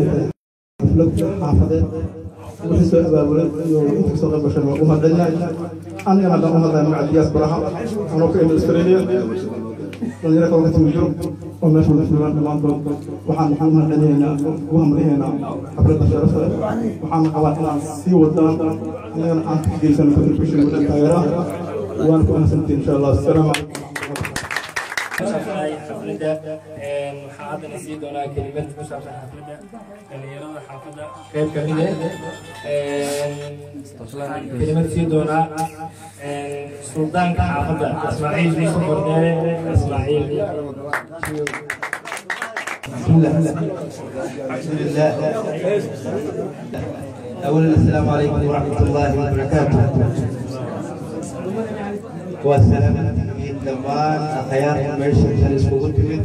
Xafladdan ay tahay xaflad xaafadeed, wixii soo abaabulay iyo inta kasoo qayb gashay waa u mahadcelinaa. Anigana haddaan u hadlaya magaca diasporaha, anoo ka imid Australia, dhalinyaro kaloo ka timi Yurub oo meesha wada joogaan, dhammaantood waxaan ugu mahadcelinaynaa, ugu hambalyahaynaa xafladda sharafta leh. Waxaan qabaa inaan sii wadaan, annagana aan ka geysano contribution wada taageeraha. Waan ku mahadsantiin, insha Allah. Asalaamu calaykum. Xafladda waxaa haddana sii doonaa kelimad ku saabsan xafladda dhalinyarada xaafadda qayb ka mid ah. Kelimad sii doonaa suldaanka xaafadda, Ismaaciil Yuusuf Wardheere Ismaaciil. بسم الله، الحمد لله. أولا، السلام عليكم ورحمة الله وبركاته. والسلام dhammaan akhyaarta meesha tan iskugu timid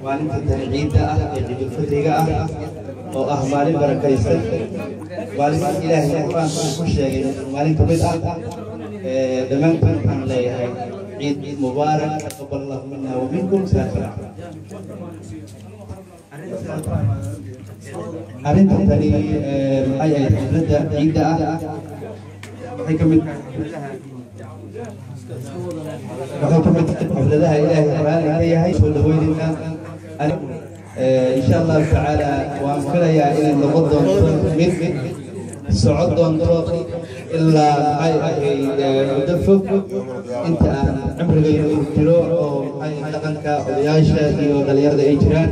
maalinta tan ciidda ah ee ciidulfitriga ah, oo ah maalin barakaysan, maalin Ilaahay Qur-aanka uu ku sheegay maalin ka mid ah. Dhammaantiin waxaan leeyahay ciid mubaarak, taqabal allahu mina wa minkum saakir. Arrinta tani maxay ahayd? Xafladda ciidda ah waxay ka mid xafladaha Ilaahay raalli ka yahay. Soo dhaweynaynaa, insha Allahu tacaala. Waan filayaa inay noqon doonto mid socon doonto ilaa, maxay ahayd, muddo fog inta aan cimrigayna uu jiro, oo maxay dhaqanka odayaasha iyo dhalinyarada ay jiraan,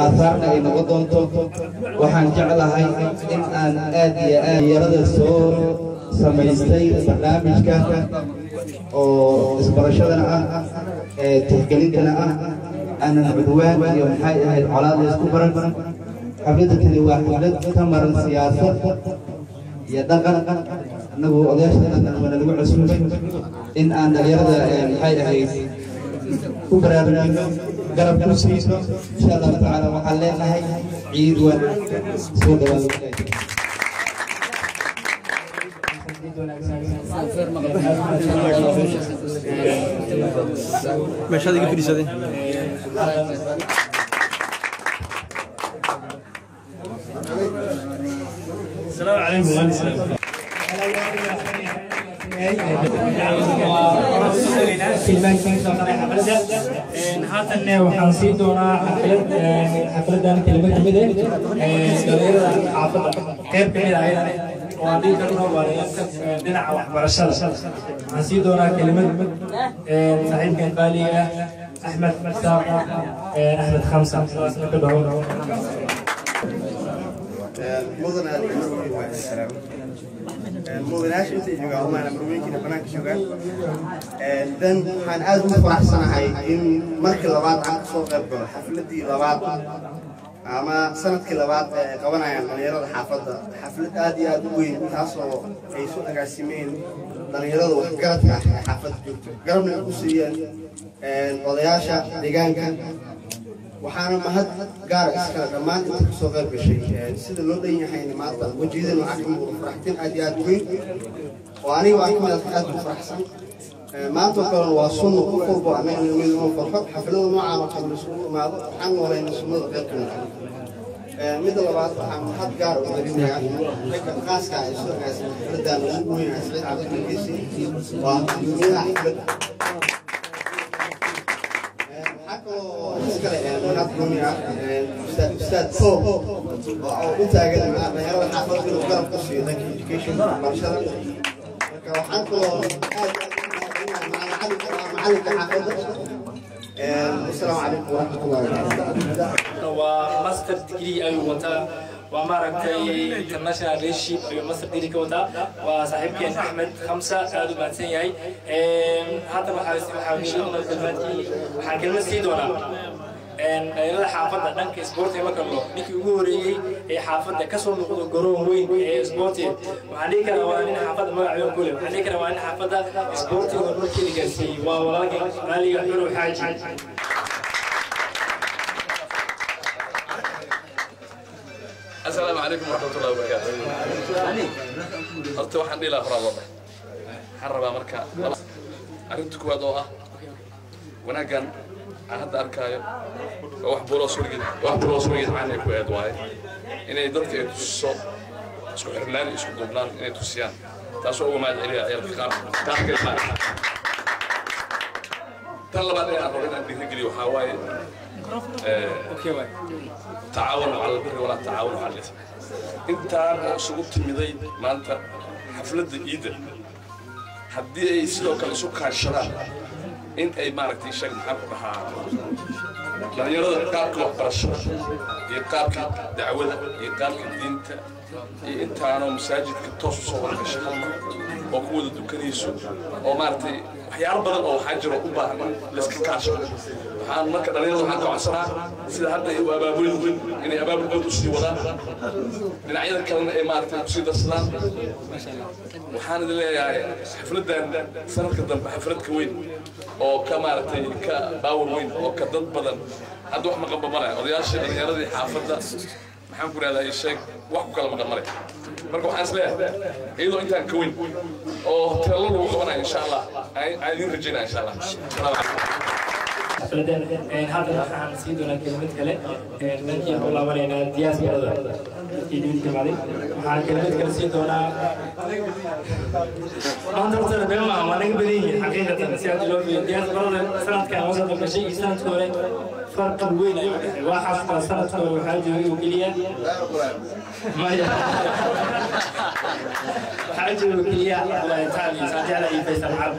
aahaarna ay noqon doonto. Waxaan jeclahay in aan aad iyo aad dhalinyarada soo samaystay barnaamijka oo isbarashadana ah, tixgelintana ah, aanan cudwaan iyo, maxay ahayd, colaad la isku baran. Xafladda tani waa xaflad ka maran siyaasad iyo dhaqan. Annagu odayaasha dhaqan waana lagu casuumay in aan dhalinyarada, maxay ahayd, ku baraarujino, garab ku siino, insha Allahu tacaala. Waxaan leenahay ciid wanaagsan, soo dhawaada. Meeshaad iga fadhiisadeen. السلام عليكم. Haatanne waxaan sii doonaa xaflad xafladan kelmad kamid ah dhalinyarada xaafadda qayb kamid ah ayadana, oo aan dhihi karno waa dhinaca waxbarashada. Waxaan sii doonaa kelimad saaxiibkan qaaliga ah, Axmed Saaq Axmed Khamsa, sidaasna ka dhaho. Mudanayaasha intay joogaan umaana marweynkina banaanka joogaan dan, waxaan aad ugu faraxsanahay in markii labaad aan kasoo qayb galo xafladdii labaad ama sanadkii labaad ee ay qabanayaan dhalinyarada xaafadda, xaflad aad iyo aad u weyn, taasoo ay soo agaasimeen dhalinyarada waxgaradka ah ee xaafadda joogto, garabna ay ku siiyeen odayaasha deegaanka. Waxaana mahad gaara iskale dhammaan inta kasoo qayb gashay. Sida loo dhan yahayna maanta wajiyadan waxaa ka muuqda faraxtin aad iyo aad u weyn, oo aniga waan ka mid ah aad u faraxsan. Maanta oo kalena waa sunno qof walbo annaga mid inuu farxo xaflada noocaan oo kale laisugu imaado. Waxaan noolayna sunnada qayb ka mid ah. Midda labaad, waxaan mahad gaar u celinayaa ragga khaaska ah ee soo agaasimay xafladan ugu weyn, Saciid Cabdilgeesi, waa guddoomiyaha xafladda. Waxaa kaloo iskale mahad gooni ah Ustaad Paul, oo u taagan dhalinyarada xaafadda inuu garab ku siiyo dhanka education, waxbarashada. Marka waxaan kaloo aad macalinka xaafadda. Asalaamu calaykum waraxmatullahi wabarakatu. Waa master degree ayuu wataa, waa maaragtay international relationship ayuu master degree ka wataa. Waa saaxiibkeen Axmed Khamsa, aad u mahadsan yahay. Haatan waxaan kelmad sii doonaa dhalinyarada xaafadda dhanka isboortiga marka loo ninkii ugu horeeyey ee xaafadda kasoo noqdo garoon weyn ee isboortiga. Waxaan dhihi karaa waa nin xaafadda magac weyn ku leh. Waxaan dhihi karaa waa nin xaafadda isboortiga horumarkeeda gaarsiiyey. Waa walaalkeen qaaliga Xurow Xaaji. Asalaamu calaykum waraxmatullahi wabarakaatu. Horta waxaan dhihi lahaa horaa loo dhahay. Waxaan rabaa marka arrinta kuwaad oo ah wanaaggan aan hadda arkaayo. Waa wax Buulo Hoose wax Buulo Hoose weligeed caan ay ku aad waaye, inay dadka ay tusiso isku xirnaan iyo isku duubnaan inay tusiyaan. Taasoo uga mahad celiya ciyaalka qaar taas kale maaha. Tan labaad ee aan rabo inaan dhiirigeliyo waxaa waaye tacaawanu cala albiri walaa tacaawanu cala alism. Intaan oo isugu timiday maanta xafladda iidda, haddii ay sidoo kale isu kaashadaan in ay maaragtay sheeg maxaan ku dhahaa dhalinyarada qaabka waxbarashada iyo qaabka dacwada iyo qaabka diinta iyo intaanoo masaajidka toos usoo wada gashay hal mar oo ku wada dukanayso oo maaragtay waxyaalo badan oo waxaa jiro u baahan in layska kaashado. Waxaan marka dhalinyarada waxaan ka codsanaa sida hadda ay u abaabulin inay abaabulkooda usii wadaan, dhinacyada kalena ay maaragtay kusii darsadaan. Waxaan idin leeyahay xafladdan sanadka dambe xaflad ka weyn oo ka maaragtay ka baawar weyn oo ka dad badan hadda wax maqanba male, odayaashii dhalinyaradii xaafadda maxaan ku rahdaa sheeg wax ku kala maqan male. Marka waxaan is leeyahay iyadoo intaan ka weyn oo hoteello lagu qabanayo insha Allah aan idin rajaynaya insha Allah. Asalaamu calaykum. Xafladan hadda waxaan siin doonaa kelimad kale dhankii ku laabanaynaa diasporada dadkii dibadda ka imaaday. Waxaan kelimad kale siin doonaa maanta. Horta been maaha, waa naga badan yihiin xaqiiqatan si aad loo fiiriyo diasporada sanadkan oo soo gashay iyo sanadka hore farqi weyn ayuu dhexay. Waa xasuustaa sanadka hore waxaa joogay oo keliya, maya, waxaa jooga keliya Cabdullaahi Taali Saajecla iyo Faysal Carab.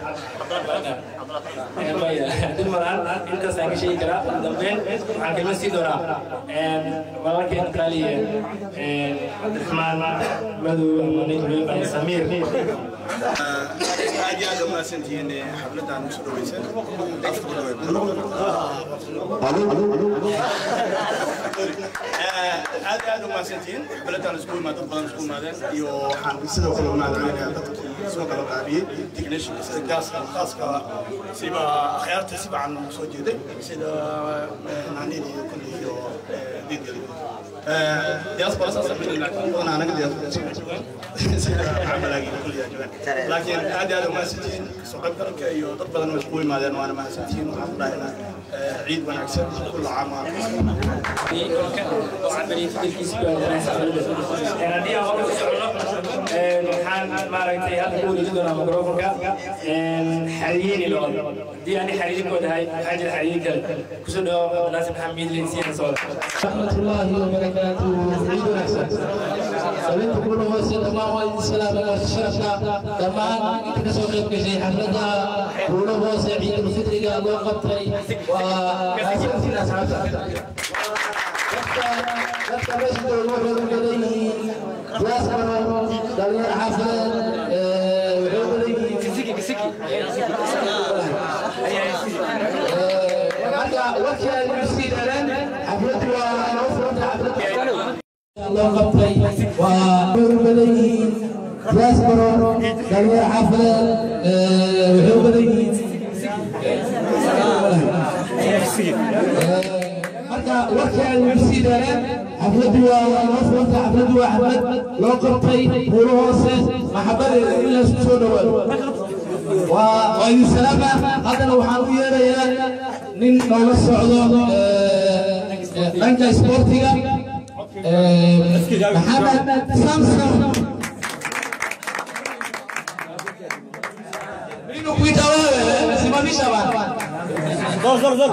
Maya, dib malaan intaasaan ka sheegi karaa. Ugu dambeyn waxaan kelmad siin doonaa walaalkeen qaaliye Cabdiraxmaan Madow ama ninka loo yaqaan Samiir. Aad iyo aad umahadsantihiin xafladaan usoo dhaweysan. Aad iyo aad umahadsantihiin xafladaan isku imaad dad badan isku imaadeen, iyo waxaan sidoo kale umahad celinayaa dadkii soo kala qaabiyey technicianka sida gaaska khaaska siba akhyaarta si fiican noogu soo jeeday sida naanid iyo kulli iyo diidgeli diaspora saas badan anaga diaspora sida camalaagi kulli joogaan, laakiin aad iyo aad umahadsantihiin kasoo qayb galka iyo dad badan oo iskugu yimaadeen, waana mahadsantihiin. Waxaan ku dhahaynaa ciid wanaagsan, kulla caam wa oo cabariyay fikirkiisa ku aadanaa xafladda. Haddii aan hore u socono, waxaan maaragtay hadda ku wareejin doonaa microfonka xariyiini lood. Haddii ani xariyin koo tahay, waxaa jira xariyin kale. Kusoo dhawo Cabdinaasir Maxamed Miidlin siina socda. رحمة الله وبركاته. عيد ونحسن سبنت كل هوسة دمان والسلام والشرفة دمان انت كسو قيب كشي حفلتها كل هوسة عيد الفطر الله قبطي وحسنتين أصحابها dadka meesha jooga waxay u badan yihiin diaspora, dhalinyaro xaafadeed waxay u badan yihiin. Marka warkii ay sii dheereen, xafladdu waa inoo furanta. Xafladda loo qabtay waa u badan yihiin diaspora, dhalinyaro xaafadeed waxay u badan yihiin. Marka warkii ay sii dheereen, xafladdu waa inoo furanta. Xafladdu waa xaflad loo qabtay Buulo Hoose maxabadeeda in laysku soo dhawaado. Waa idin salaama. Haddana waxaan u yeerayaa nin noola socdo dhanka isboortiga, Maxamed Samson. Mimi kuita wewe, simamisha bana. Sawa sawa.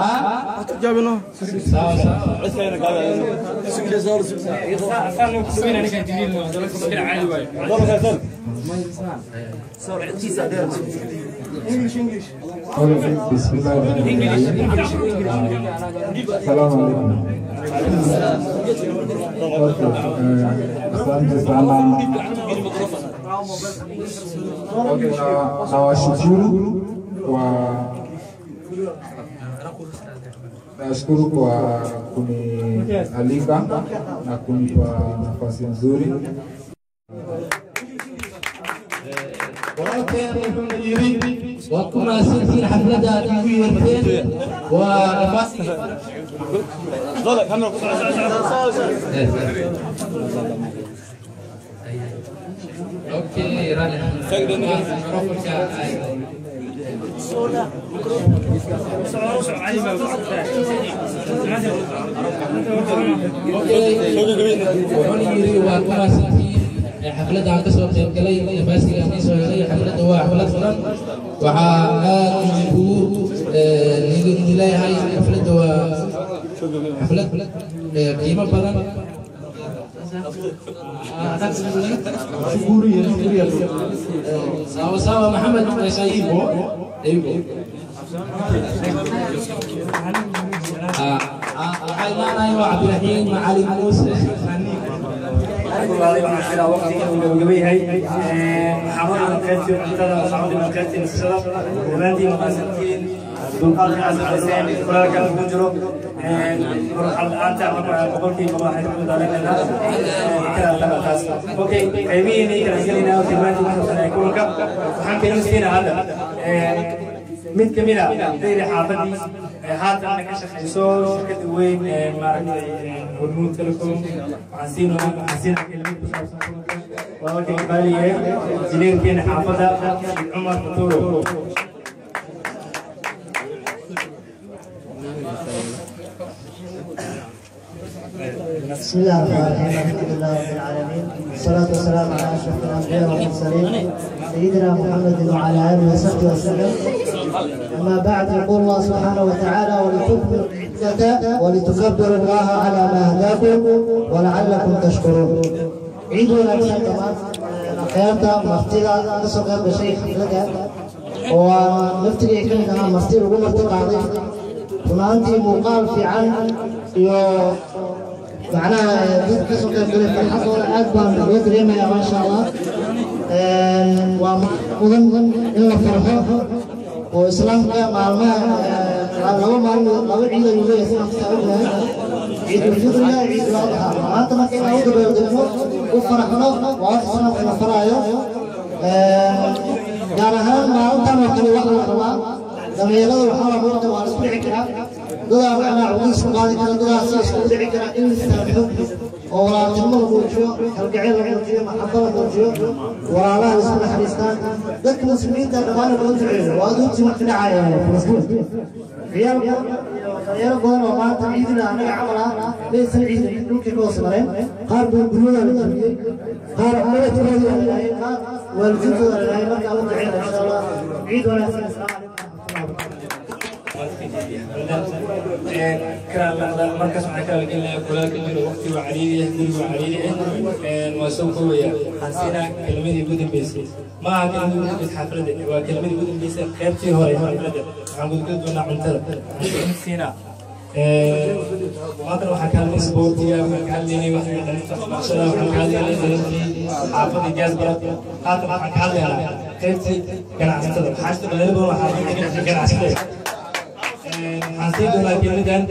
بسم الله الرحمن الرحيم. السلام عليكم. Asante sana. Okay, nawashukuru kwa nashukuru kwa kunialika na kunipa nafasi nzuri. Walaalkeen wuxuuna yidhi waad ku mahadsantihiin xafladda aad igu yeerteen waa nafas. Okay, raalli. Mikrofonka. Wuxuuna yiri waa ku mahadsantihiin xafladda aan kasoo qayb galay, nafaasiga aan soo helay. Xafladda waa xaflad furan. Waxaa aad idinkugu idin leeyahay, xafladda waa xaflad qiimo badan. Sawa sawa, Maxamed Shaibo. Waxaa imaanaya waa Cabdiraxiim Macalin Muuse. Waxaan filaa waqtiga inuu gabagaba yahay. Waxaan u dhiman qaybtii cuntada, waxaan u dhiman qaybtii nasashada. Dhammaantiin waa mahadsantihiin dulqaadka aad samayseen kulaalka lagu jiro. Ruuxan la'aanta marka 100% waxay ku daalinaynaa kala taas. Okay, qaybihiinii kala gelaynaa oo tilmaantii ku saabsan kulanka. Waxaan kelima siinaa hadda mid ka mid ah dayri xaafadii haatan ka shaqeyso shirkadda weyn ee maaragtay Hormuud Telecom. Waxaan siinaa kelimad ku saabsan kulanka walaalkay qaaliye, injineerkeena xaafadda, Cumar Futuro. بسم الله الرحمن الرحيم، الحمد لله رب العالمين، والصلاة والسلام على أشرف الأنبياء والمرسلين، سيدنا محمد وعلى آله وصحبه وسلم. أما بعد، يقول الله سبحانه وتعالى: ولتكملوا العدة ولتكبروا الله على ما هداكم ولعلكم تشكرون. Ciid wanaagsan dhammaan akhyaarta martida kasoo qayb gashay xafladda, oo aan laftigay ka mid ahaa marti lagu marti qaaday. Run ahaantii muuqaal fiican iyo macnaha dad kasoo qayb galay farxadooda aad baan uga dareemayaa, maasha Allah. Waa mudan in la farxo oo islaamka maalmaha laba maalin, laba ciid ayuu leeyahay islaamka, saa ognahay, ciidulfidriga, ciidul adxa. Maanta marka inaan u dabaaldegno, u faraxno, waa wax islaamka la faraayo. Gaar ahaan maalintan oo kale waxaa la rabaa dhalinyarada, waxaa la moogta waa la isku dhici karaa, dadaa macnaa cuqdad isku qaadi kara, dadaa si isku dhici kara. In la istaamxo oo walaaltinimo la muujiyo, kalgacayl la muujiyo, maxabo la muujiyo, walaalaha la isku naxariistaan, dadka muslimiinta dhammaan loo duceeyo. Waa aduuntii marka dhacaya Falastiin, ciyaal badan iyo dhalinyaro badan oo maanta ciidina anaga camal ah maysan ciidin, dhulkii ka hoos mareen. Qaar buu guryada la jabiyey, qaar ubadkoodii la laayay, qaar waalidiintooda la laayay. Marka u duceyna insha Allah. Ciid wanaagsan. Asalaamu calaykum. Markaas waxaan kala gelinayaa kulaalka jiro, waqti waa cariiri ah, guriga waa cariiri ah, waa soo koobaya. Waxaan siinaa kelmadii ugu dambeysay. Ma aha kelmadii ugu dambeysay xafladda, waa kelmadii ugu dambeysay qaybtii hore ee xafladda. Waxaan gudgeli doonaa cuntada. Waxaan siinaa maantana waxaan ka hadlay isboortiga, waxaan ka hadlaynay wax dhalinta waxbarashada, waxaan ka hadlaynay dhalintii xaafadda Jaasbara. Haatan waxaan ka hadlaynaa qaybtii ganacsatada. Maxaa jirta dhalinyaro badan oo xaafadda ganacsatada. Waxaan siin doonaa kelmadan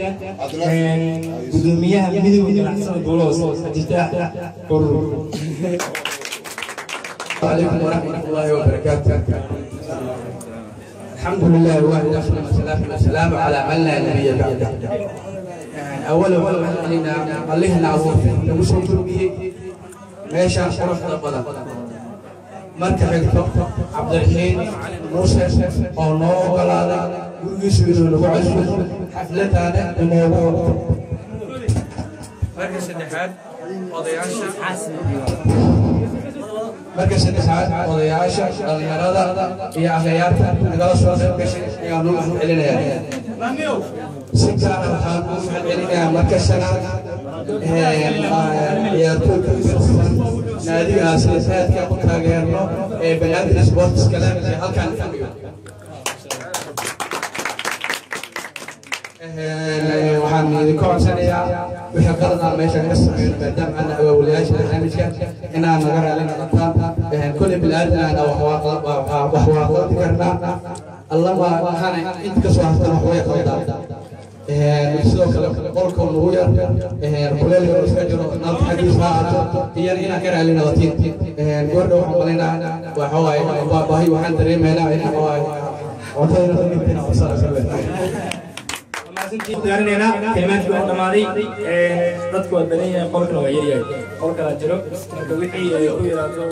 gudoomiyaha midowga ganacsatada Buuloos, Cabdifataax Urur. عليكم ورحمة الله وبركاته. الحمد لله واحد والصلاة والسلام على من لا نبي بعده. أولا علينا الله عوض لو سوى meeshaan quruxda badan. Marka xigto, Cabdiraxiin Muuse oo noo ogolaaday gurigiisu inuu nagu casumo, xafladaana inoogu waqto. Marka saddexaad, odayaasha dhalinyarada iyo akhyaarta nagala soo qayb gashay ayaan u mahad celinayaa. Si gaara waxaan u mahad celinayaa marka shanaad ciyaartooy ka tirsan naadigaas aadka u taageerno ee Banaadir Sports Club ee halkan fadhiyo. Waxaan idinka codsanayaa wixii qalad ah meesha ka sameyn, maadaama ana awaawalayaasha barnaamijka, inaan naga raali noqotaan. Kulli bilaadan wax waa qaldi karnaa, allama waxaana inta kasoo hartan wax way qaldaan. Sidoo kale qolka nagu yar, kuleelka iska jiro, nalka xaggiisa ha ahaato, iyana inaan ka raali noqotiin. Goordha waxaan malaynaa waxa waaye baahi waxaan dareemaynaa in waxa waaye cuntada inaan codsanayso. Diyaarinaynaa kelimaadkii waa dhamaaday. Dadku waa badan yahay, qolkana waa yaryahay, qol kalaa jiro. Marka wixii ay ku yaraato